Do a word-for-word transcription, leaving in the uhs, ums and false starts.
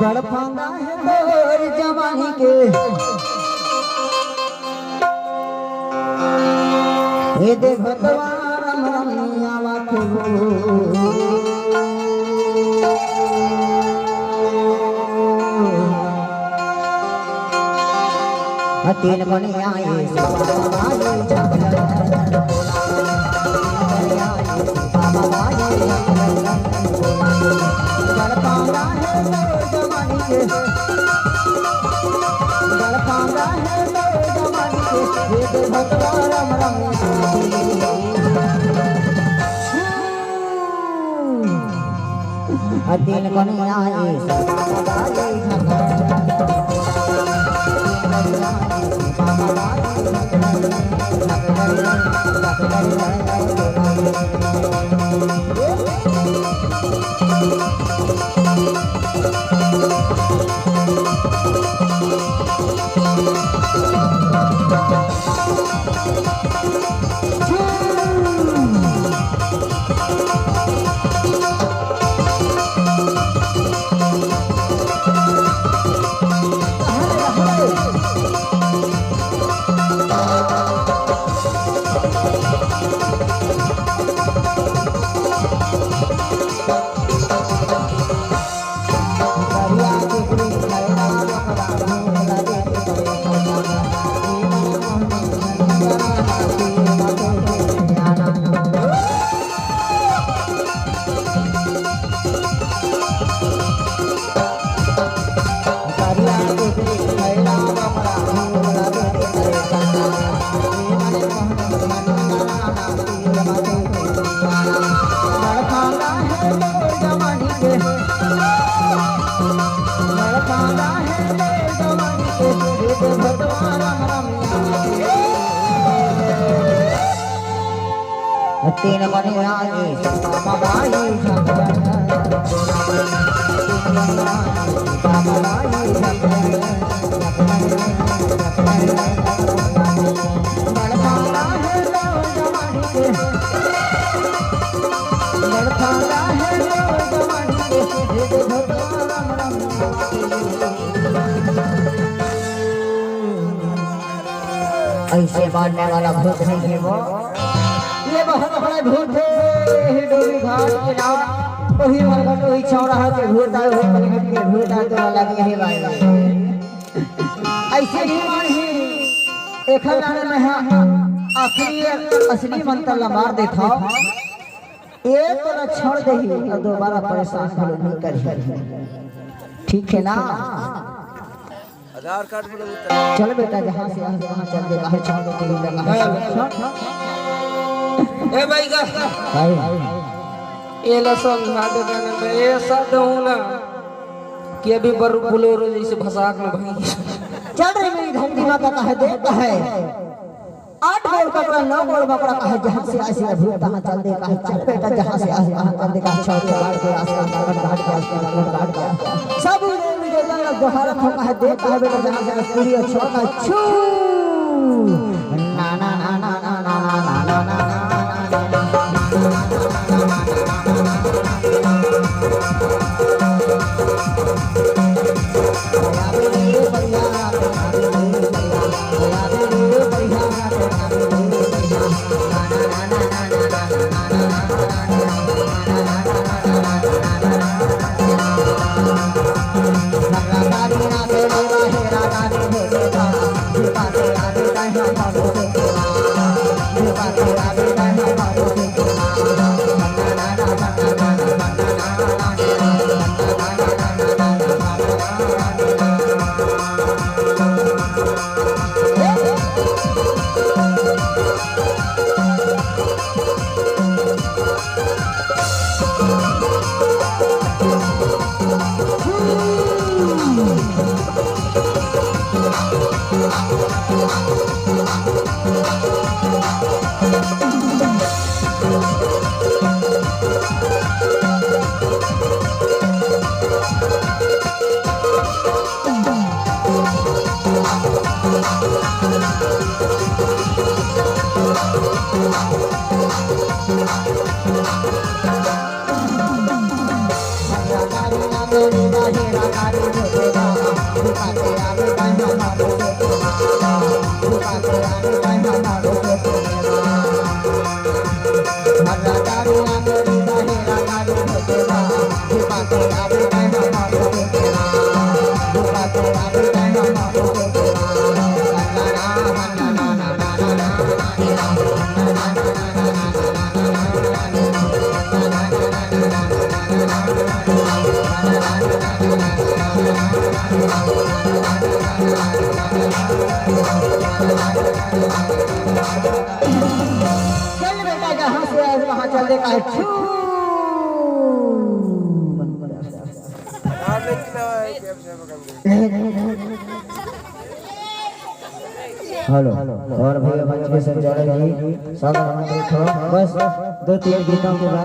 बड़ फांदा हे तोर जवानी के। हे दे भगवान राम रमिया वाथे हो। तीन मनिया ए तीन कनिया ए तीन मनिया ए ऐसे मारने वाला भूत नहीं है वो। ये बहुत बड़ा भूत है, ये डोली घाट के नाम, वही मरघट, वही चौराहा के भूत आए, वही मरघट के भूत आए, तो अलग यही बात है। ऐसे नहीं मानी, एखर लाने में हाँ, आखिरी असली मंत्र ला मार देता हूँ। ये तो छोड़ दे ही, और दोबारा परेशान घलो नहीं करी। ठीक है ना? आधार कार्ड में लोग उतर- चल बेटा, जहाँ से आए, वहाँ चल दे, बाहर छोड़ दे, तेरी जगह। ए भाई का? भाई। ये ला समझा दे देने में, ये साथ हूँ ना कि अभी बर-, बोलेरो जैसे भसाक में भाई। चल रे मेरी धरती माता, कहे दे, कहे। आठ गोड़ कपड़ा, नौ गोड़ बपड़ा, कहे जहाँ से आए से भूत तहाँ चल दे, कहे चल बेटा जहाँ से आए वहाँ चल दे, कहे छौ के बाढ़ के आसमान गगन घाट के आसमान गगन घाट के। सब उड़े उड़े गगन लग दोहारा था, कहे दे, कहे बेटा जहाँ से आए पूरी अच्छा का छू। ना, ना, ना। चल बेटा, जहाँ से आए वहाँ चले का है। छू। हेलो, और भैया मंच के संचालक जी, सब आमंत्रित हो। बस दो तीन गीतों के बाद